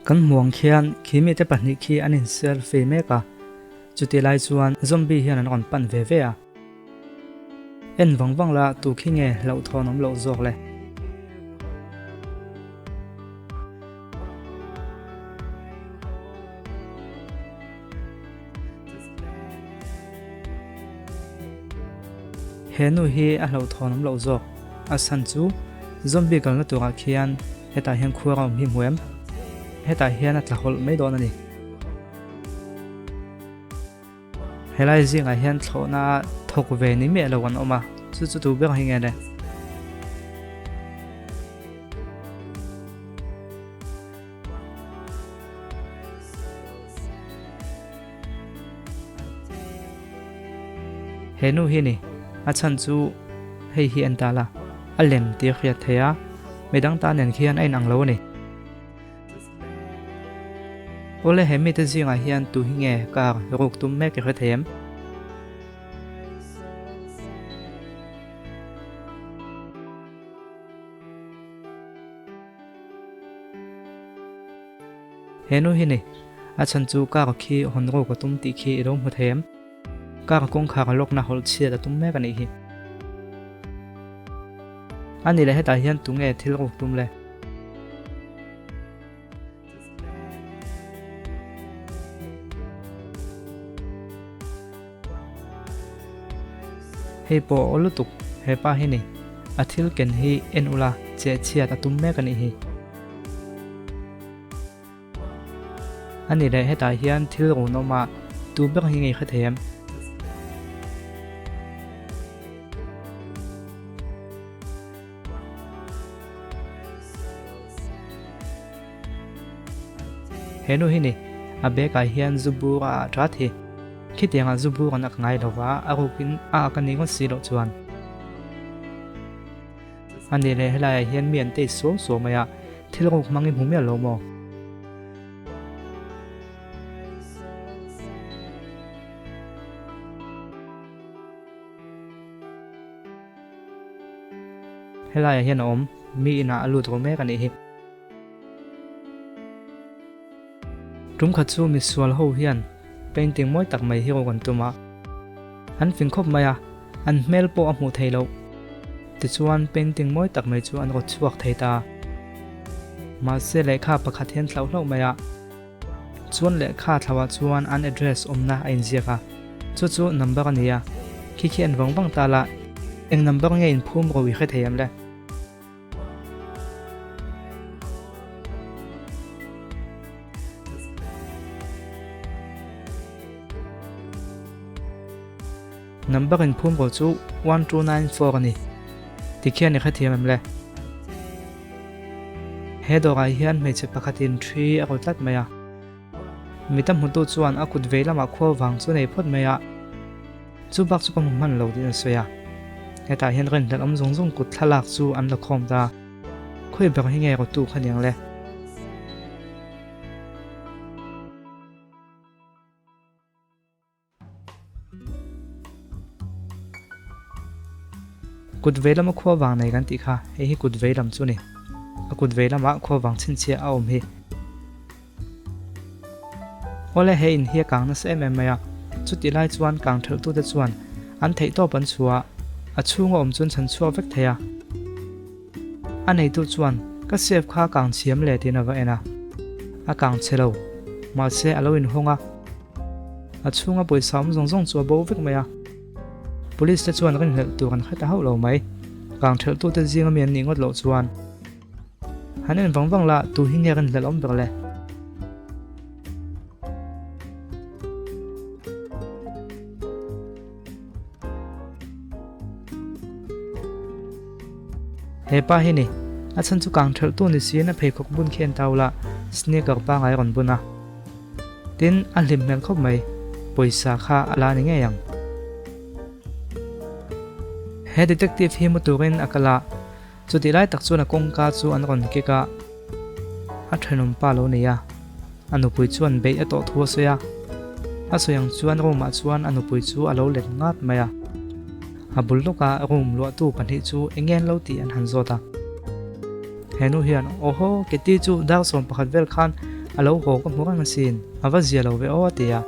Kan hmu ang khian khi mite pahnih khi an in selfie mek a, chuti lai chuan zombie hian an rawn pan ve ve a. En vang vang la tu khi nge hlauhthawn awm loh zawk le. He nu hi a hlauhthawn awm loh zawk. A chhan chu zombie kalna turah khian hetah hian khuar a awm hi hmu em? Hetah hian a tla hawlh mai dawn a ni. Helai zingah hian thlawhna thawk ve ni miah lo an awm a, chu chu tu ber hi nge le? He nu hi ni, a chhan chu hei hi en ta la, a lem tih a hriat theih a, midang ta nen khian a inang lo a ni. Awle he mite zingah hian tu hi nge car ruk tum mek i hre thei em? He nu hi ni, a chhan chu car khi hawn ruk a tum tih khi i lo hmu thei em? Car kawngkhar a lawkna hawlh chhiat a tum mek a nih hi. A nih leh hetah hian tunge thil ruk tum le? Hei pawh aw lutuk, he pa hi ni. A thil ken hi en ula cheh chhiat a tum mek a nih hi. A ni leh hetah hian thil run awm a, tu ber hi ngei hre thei em? He nu hi ni, a bag ah hian zu bur a ah tat hi. Khitiangah zu bur an ak ngai lo va, a rukin a ak a ni ngawt si loh chuan. A nih leh helaiah hian mi an tei suau suau mai a, thil ruk hmang i hmu miah lo maw? Helaiah hian a awm, mi inah a lut ru mek a nih hi. Tum khat chu misual ho hian painting mawi tak mai hi rawk an tum a, an fing khawp mai a, an hmel pawh a hmuh theih loh. Tichuan painting mawi tak mai chu an rawt chhuak thei ta. Mahse lehkha pakhat hian thlauh hlauh mai a, chuan lehkha thlauhah chuan an address awmna a inziak a, chu chu number a ni a, khi khi an vang vang ta la, eng number nge inphum ro i hre thei em le? Number in phum ro chu 1294 a ni. Tikhian i hrethiam em le? He dawrah hian hmeichhe pakhatin thi a ro tlat mai a. Mita hmutu chuan a kut vei lamah khua vang chu nei phawt mai a. Chu bak chu ka hmu hman lo tiin a sawi a. Hetah hian rinhlelh awm zawng zawng kut thlalak chu an la khawm ta. Khawi ber hi nge rawtu kha niang le? Kut vei lama khua vang nei kan tih kha hei hi kut vei lam chu a ni. A kut vei lamah khua vang chhinchhiah a awm hi. Awle he in hi a kang nasa em em mai a, chutih lai chuan kang thelh tute chuan an theih tawp an chhuah a, a chhunga awm chuan chhan chhuak vek thei a. A neitu chuan ka save kha kang chhiam le tiin a va en a, a kang chhe lo, mahse a lo inhawng a, a chhunga pawisa awm zawng zawng chu a bo vek mai a. Police te chuan rinhlelh tur an hre ta hauh lo mai, kang thelh tute zinga mi an nih ngawt loh chuan. Han en vang vang la, tu hi nge rinhlelh awm ber le? He pa hi ni, a chhan chu kang thelh tu ni siin a pheikhawk bun khi an tau la, sneaker pangai a rawn bun a. Tin, a hlim hmel khawp mai, pawisa kha a la ni ngei ang. He detective hi mu turin a kal a, Chutih lai tak chuan a kawngka chu an rawn kek a, a thenawm pa lo nei a, a nupui chuan beih a tawh thu a sawi a. A sawi ang chuan room ah chuan a nupui chu a lo let ngat mai a. A bul lawka room luahtu pahnih chu eng nge an lo tih an han zawt a. He nu hian, Awhaw, Keti chu dar 11 vel khan A lo haw ka hmu reng asin, a va zia lo ve aw a ti a.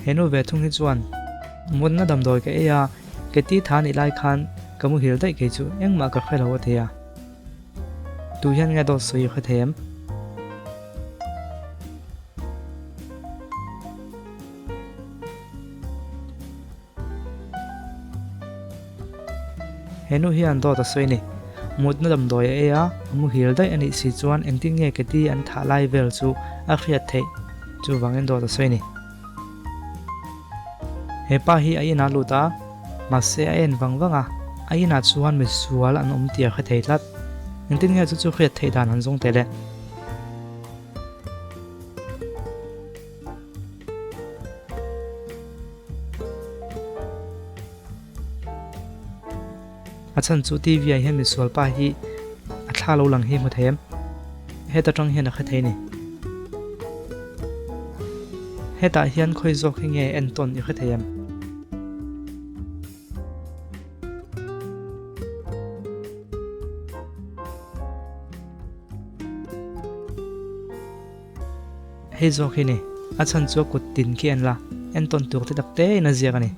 He nu ve thung hi chuan, Mutna damdawi ka ei a, ke ti tha nih lai khan ka muhil daih kei chu engmah ka hre lo a ti a. Tu hian nge dawt sawi i hre thei em? He nu hian dawt a sawi ni. Mutna damdawi a ei a, a muhil daih a nih si chuan engtin nge Katie an thah lai vel chu a hriat theih chuvangin dawt a sawi ni. He pa hi a inah lut a, mahse a en vang vang a, a inah chuan misual an awm tih a hre thei tlat. Engtin nge chu chu hriat theih dan an zawng tel e? A chhan chu TV ah hian misual pa hi a thla lo lang hi hmu thei em? Heta tang hian a hre thei ni. Hetah hian khawi zawk hi nge entawn i hre thei em? Hei zawk hi ni, a chhan chu a kut tin khi en la, entawn tur te tak te in a ziak a ni.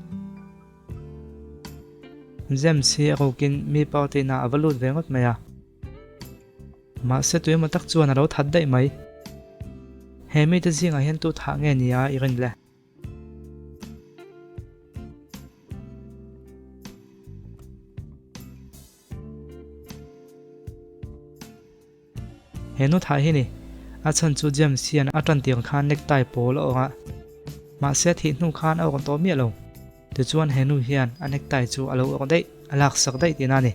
James hi a rukin mi party na a va lut ve ngawt mai a. Mahse tuemaw tak chuan a lo that daih mai. He mite zingah hian tu thah nge nia i rin le? He nu thah hi ni, a chhan chu James hian a tan tir khan necktie pawl a awrh a, mahse thih hnu khan a awrh tawh miah lo. Tichuan he nu hian a necktie chu a lo awrh daih, a laksak daih tihna a ni.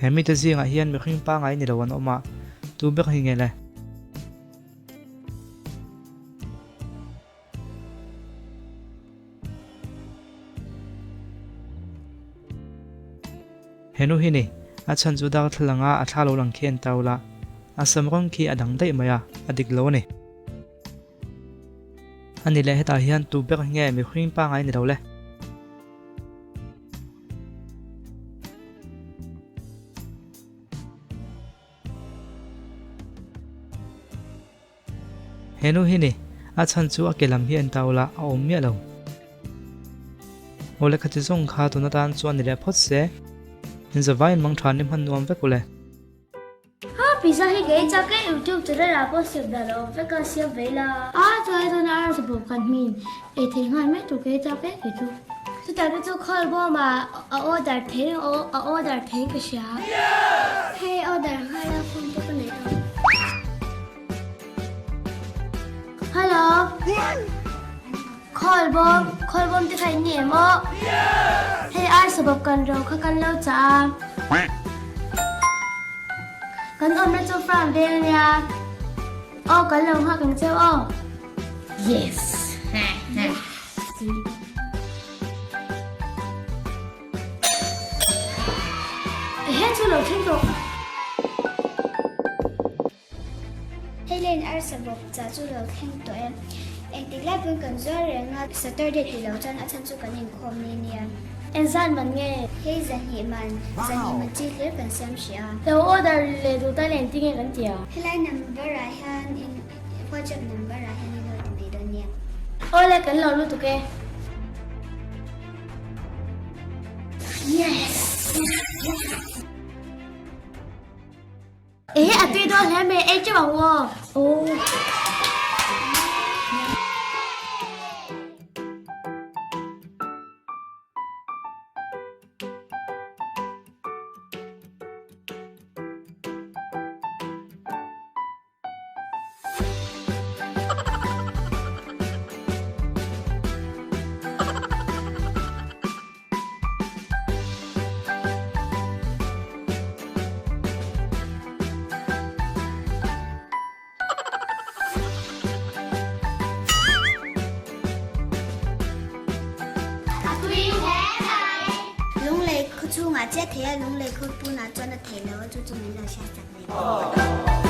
He mite zingah hian mihring pangai ni lo an awm a, tu ber hi nge le? He nu hi ni, a chhan chu darthlalang a a thla lo lang khi an tau la, a sam rawng khi a dang daih mai a, a dik lo a ni. A ni leh hetah hian tu ber nge mihring pangai ni lo le? He nu hi ni, a chhan chu a ke lam hi en ta ula a awm miah lo. Aw lehkha chi zawng kha tun atan chuan ni leh phawt se, in zavai in mang tha ni hman nuam vek ule. Ha pizza hi kei chak e youtube channel ah pawh siam dan a awm vek a siam ve ila. A chuai chuan ar sa bawk kan hmin ei thei nghal mai tur kei chak e kei chu. Chutah te chu call bawm ah a order thei a order thei ka hria. Hei order nghal a phone pawh ka nei tawh. Hello. Call bawm call bawm te kha in ni em aw? Hei ar sabawp kan ro kha kan lo chah a. Kan awmna chu farm veng ania. Aw kan lo nghak ang cheu aw. Yes. Ehe chu lo thleng tawh. Hei lane arsa bawk cha chu lo thleng tawh e. Engtik lai pawn kan zuar reng a, Saturday tih lo chuan a chhan chu kan inkhawm ni nia. Engzat man nge? Hei zahnih man, zahnih man chi hlir kan siam hrih a. Lo order leh duh tan engtin nge kan ti a? Helai number ah hian in WhatsApp number ah hian in lo ti mai dawn nia. Awle kan lo lutuk e. Yes! Ehe a tui dawn hle mai ei teuh ang aw. Aw. Lunglei khaw chhungah chiah thei a, lunglei khaw punah chuan a thei lo a, chu chu min lo hriat chak ve.